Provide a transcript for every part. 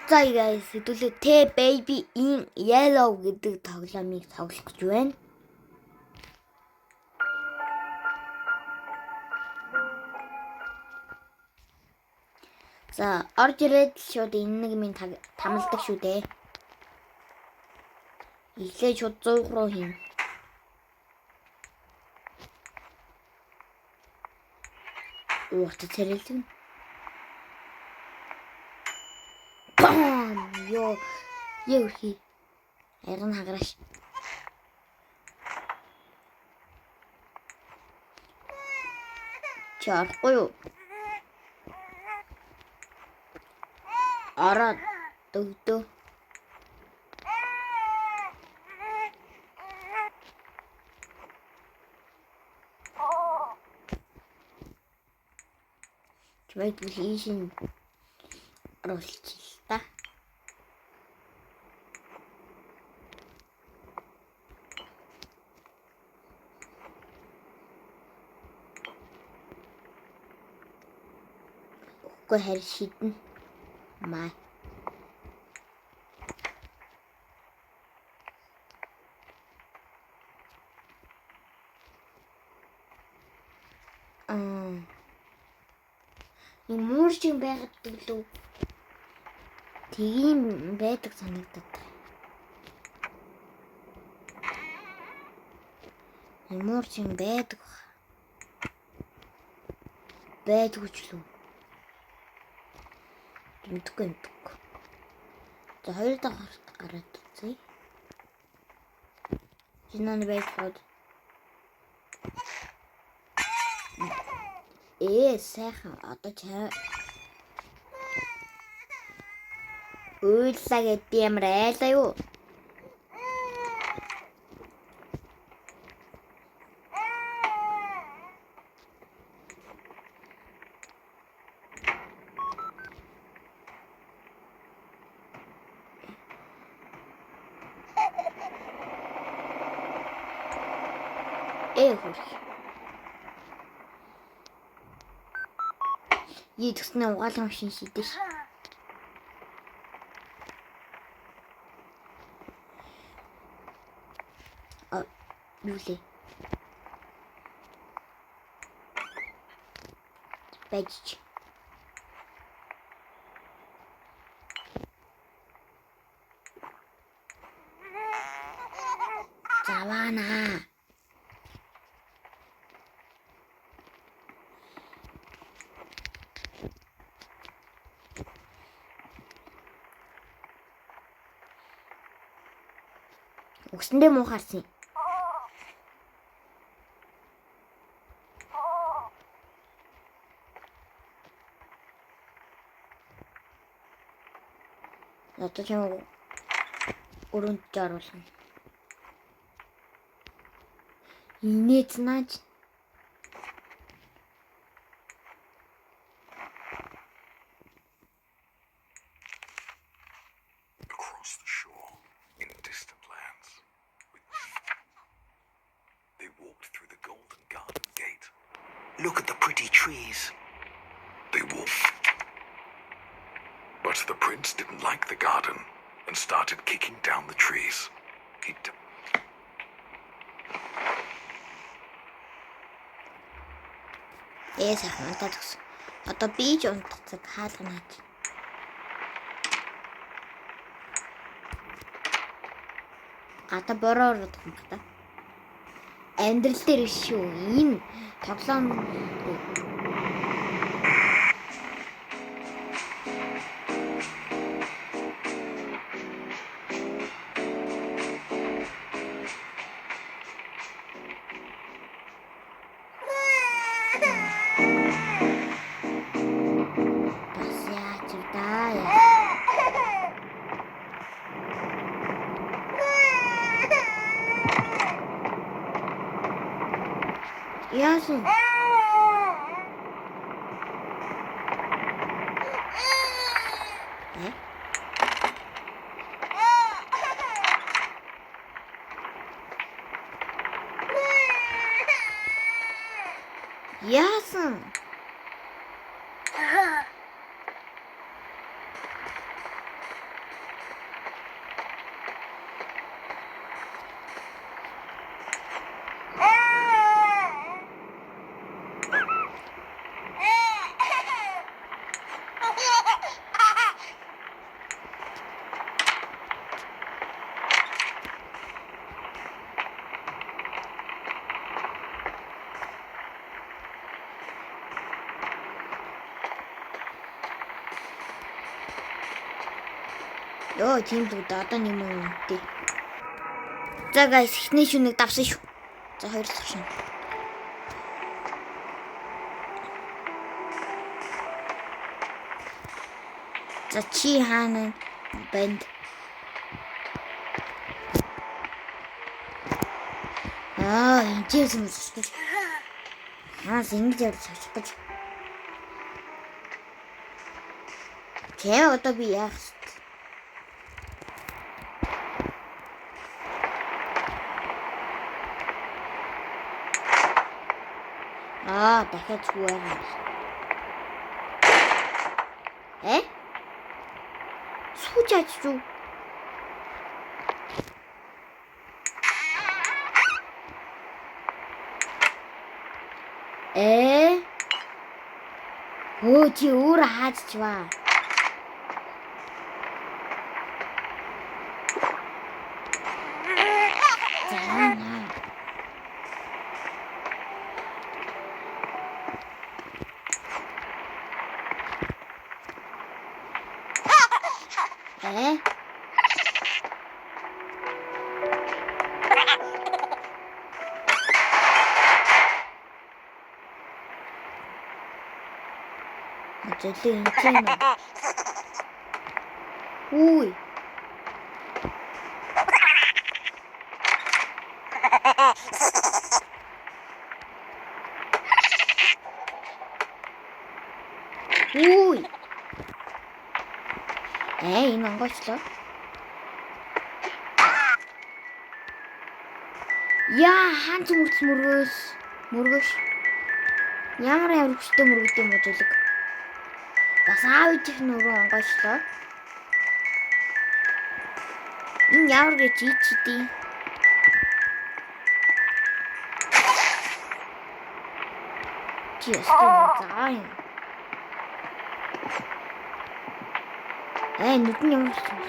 За guys, хэдүүлээ T Baby in Yellow гэдэг тоглоомыг тоглох гэж байна. За, орж ирээд л шууд энэ нэг минь тамалдаг шүү дээ. Эхлээд шууд 100 руу хийн. Уурт царилдэг. Бам! Йоо. Юу хий? Айран хагараш. Чи орохгүй юу? Ороод дөгдөө. Чимээ тэгвэл ийш нь оруулчих л та. Үгүй харь шидэнэ. Маа. Аа. Нэг муур шиг байгаад лүү. Тийм байдаг санагдаад байна. Нэг муур шиг байдаг. Байдгүй ч лүү. Мэдгүй мэдгүй. За хоёр дахь гараад үзье. Энэ байж бод. Ээ сайхан одоо чай уйлаа гэдэг ямар айлаа юу? Ээ хөрх. Ий тэгснэ угаалгын машин шидэж. А юу лээ? Байж. Заваана. Үгсэндээ муу харсан. Одоо ч юм өрөөнд оруулна. Инээц наач. Across the shore, in distant lands, they walked through the golden garden gate. Look at the pretty trees. They walked. But the prince didn't like the garden and started kicking down the trees. He Ээ сайхан унтаад өгсөн. Одоо би ч унтах цаг хаалганаач. Гата бороо ороод юм ба та. Амьдрал дээр биш шүү. Энэ тоглоом бас яаж вэ да яа. Яасан? Э? Яасан? Йоо, тийм л үү. Одоо нэг юм тий. За guys, эхний шүнийг давсан шүү. За хоёр дахь шин. За чи хаана банд? Аа, энэ ч юм сосгож. Хаас ингэж явж сосгож. Тэ одоо би яах вэ? Аа, дахиад зүг байгаа. Э? Сүүж аж юу? Э? Өө чи өөр хаажчваа. За наа. Э? Зөлөө энэ ч юм. Үгүй. Үгүй. Э энэ онгойчлоо. Яа, хаан ч мөрдөл мөргөөс. Мөргөөш. Ямар ямар хүчтэй мөргөд юм уу зүлэг. Бас аав ээжийнх нь өрөө онгойчлоо. Энэ ямар гэж ичдий. Чи ястаа заа юм. Э нүд нь ямар болсон бэ?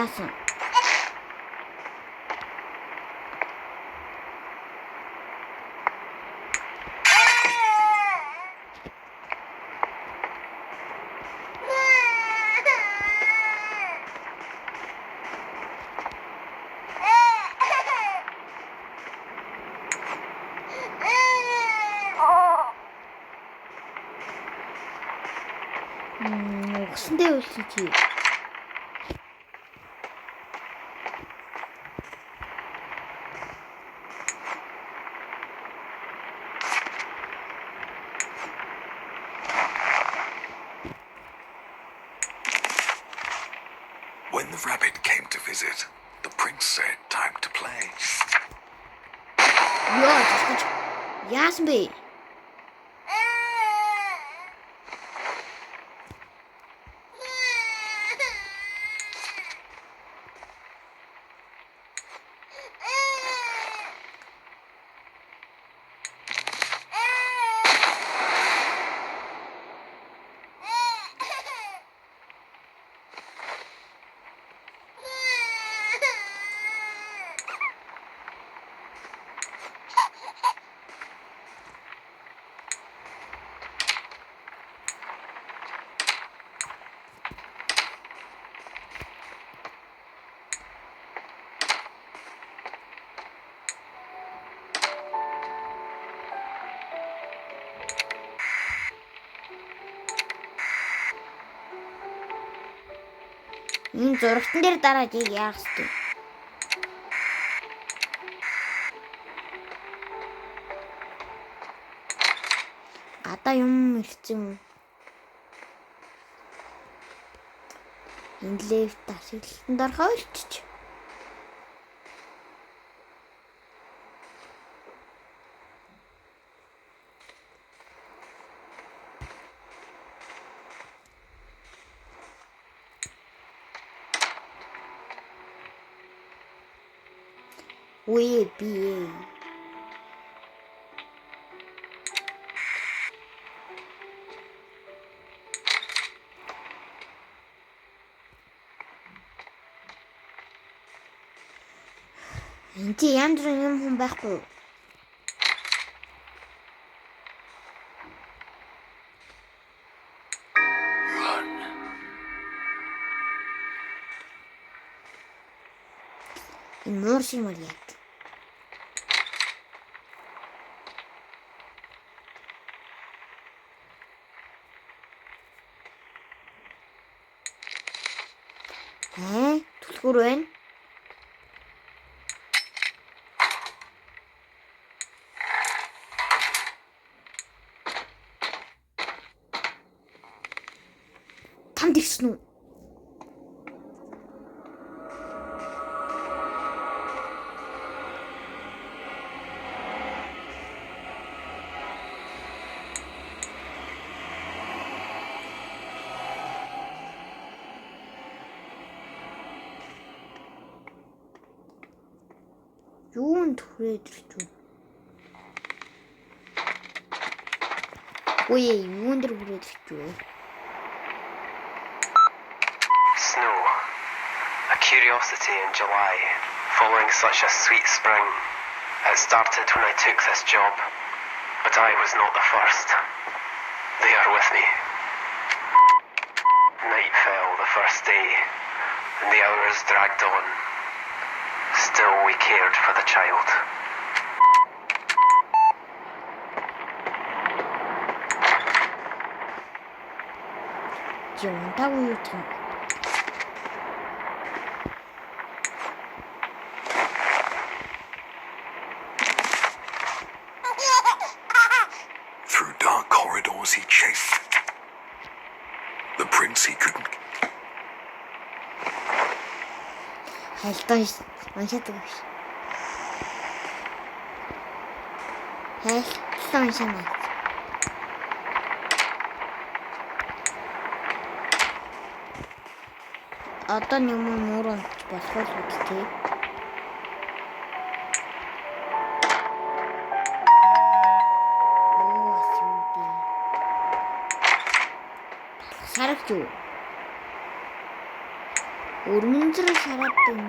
Яасан? Угсан дээр үлсэн чи. When the rabbit came to visit, the prince said, "Time to play." Йоо, зогсож. Яасан бэ? Энэ зурагтан дээр дараад яг яах ёстой вэ? Гадаа юм ирсэн юм. Энэ лефт ашиглалтанд орохоо болчих. Үе би. Энд чи янз бүрийн юм хүн байхгүй юу? Run. Энэ муур шиг мөр яа. Ээ, түлхүүр байна. Тамд ирсэн үү? Юунд хүрээд ирч үү? Үгүй ээ, юун дээр хүрээд ирч үү? Snow. A curiosity in July, following such a sweet spring. It started when I took this job, but I was not the first. They are with me. Night fell the first day, and the hours dragged on. Still, we cared for the child. Чи унтаагүй юу ч юм. Through dark corridors he chased. The prince he couldn't. Хайлтан уншаад байгаа биш. Хайлтан уншаана. Одоо нэг юм муур унтж болох л үү те. Оо, бас юу дээ. Сарагч юу? Өрмөнзөр шараад юм.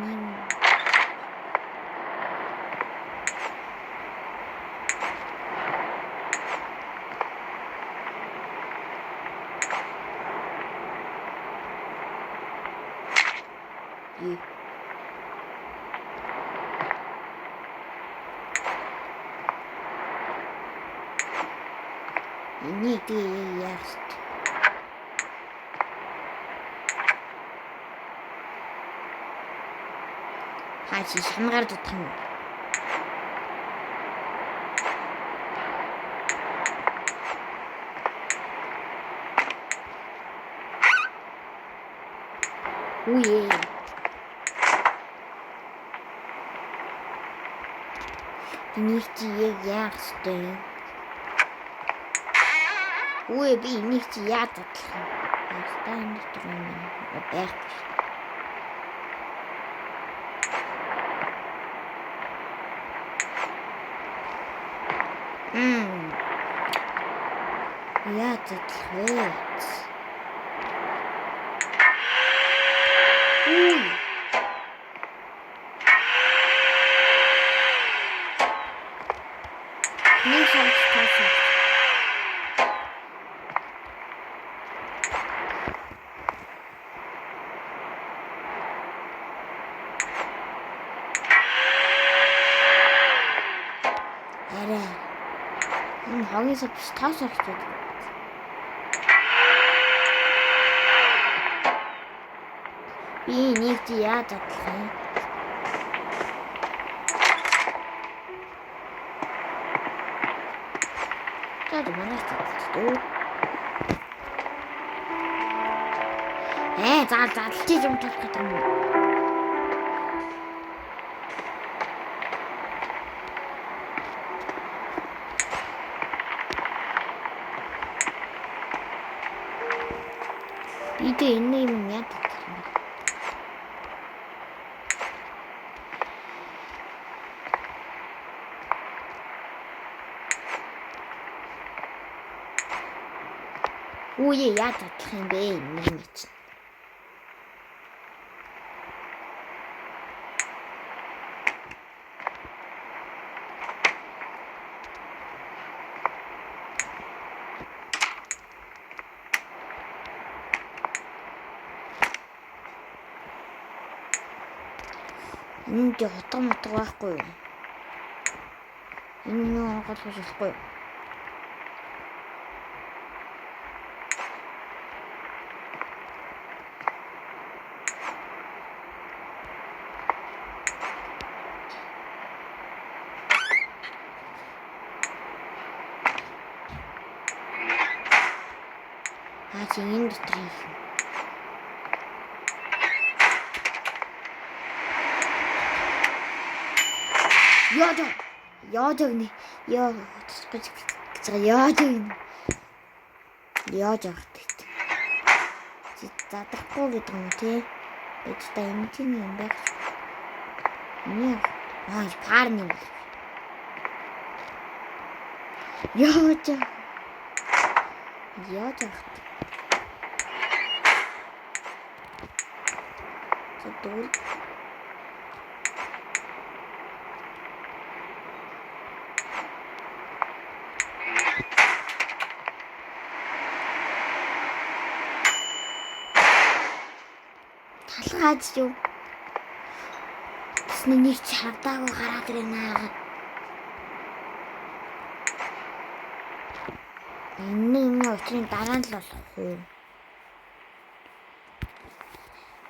Юу? Энийг тэгээ яах вэ? Хааш шангаар дутах юм. Үе. Энийг чи яг яах ёстой юм? Үе би энийг чи яаж задлах юм? Ястаа энэ дотор юм байхгүй. Яаж задлах вэ? Үе. Нэг шалж таасан. Арай. Энэ хогийн сав биш тоос орчод. Би энийг чи яаж задлах юм? За манайх задлаа. Ээ заа задлж юм талах гэдэг юм уу? Би тэ энэ юм яа татлах юм бэ? Үе яа татлах юм бэ энэ юм чинь? Энэ дэ утга мутга байхгүй юу? Энэ нэг онгойлгож болохгүй юу? Аа чи энэ дотор юм. Яа яа гэнэ. Яа гэж гэж яа гэнэ. Яаж явах вэ? Чи задрахгүй гэдэг юм тий. Байж та энэ чинь юм байх. Миний аа парны юм. Яаж яаж явах вэ? За дүүл. Талхаач юу? Тэсний нэг ч хавдаагүй гараад ирэнэ. Энэ юм учрын дараа нь л болох уу?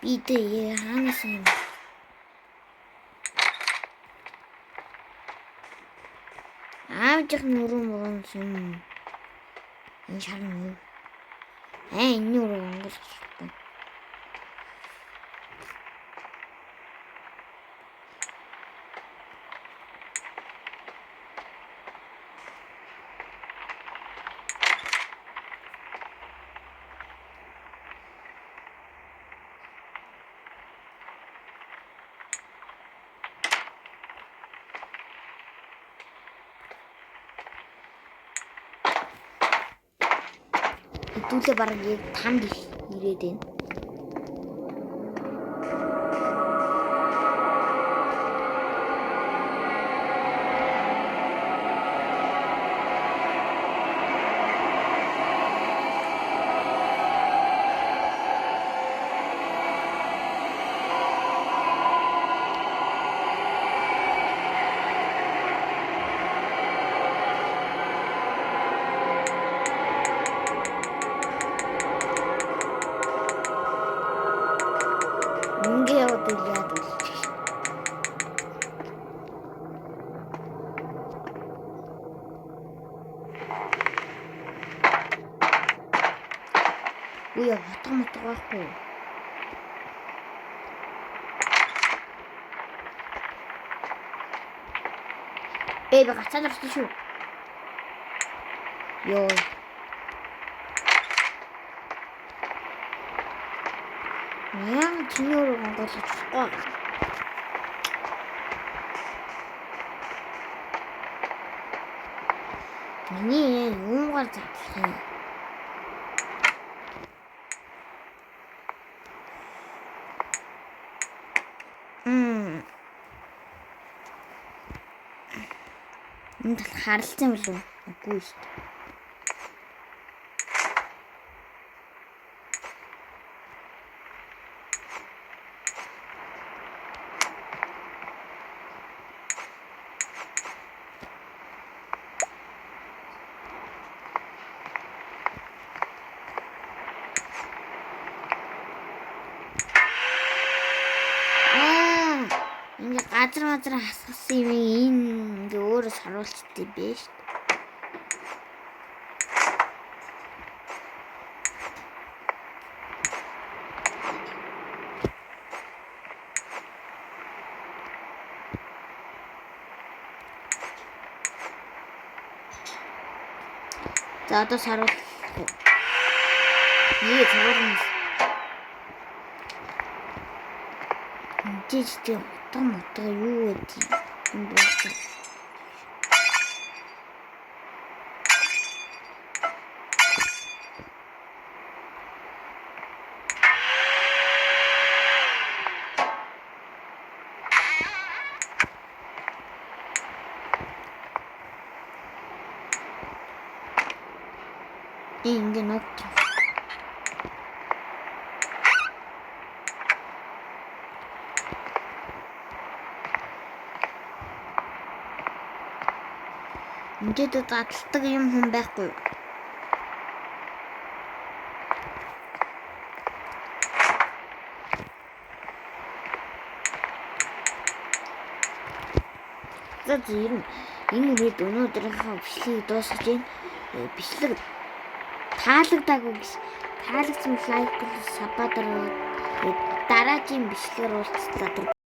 Би дээ хаанаас юм? Аавжих нүрэн мөрөн юм. Энэ шарна юу? Аа энэ нүрэн онгойлгохгүй. Хэдүүлээ бараг яг танд ирээд байна. Мөнгө яваад яад болчих. Үгүй утга мутга байхгүй юу? Бэ би гацаад орсон шүү. Йоо. Яг чиний өрөө онгойлгож болохгүй. Миний юунгаар задлах юм? Энэ тал харалцсан болов уу? Үгүй шүү дээ. Аа, ингээ газар мазар хасгасан юм энэ ингээ өөрөө саруулчихдээ бэ шүү дээ. За одоо саруулах уу? Нэг саруулна. Энд чи утга мутга юу гэдэг юм бэ? Ингээ ногт. Энд задалдаг юм хүн байхгүй юу? За ер нь энэ үрээд өнөөдрийнхөө бичлэгийг дуусгаж байна. Бичлэг таалагдаагүй гэж таалагдсан like, sub дараад дараагийн бичлэгээр уулзлаа.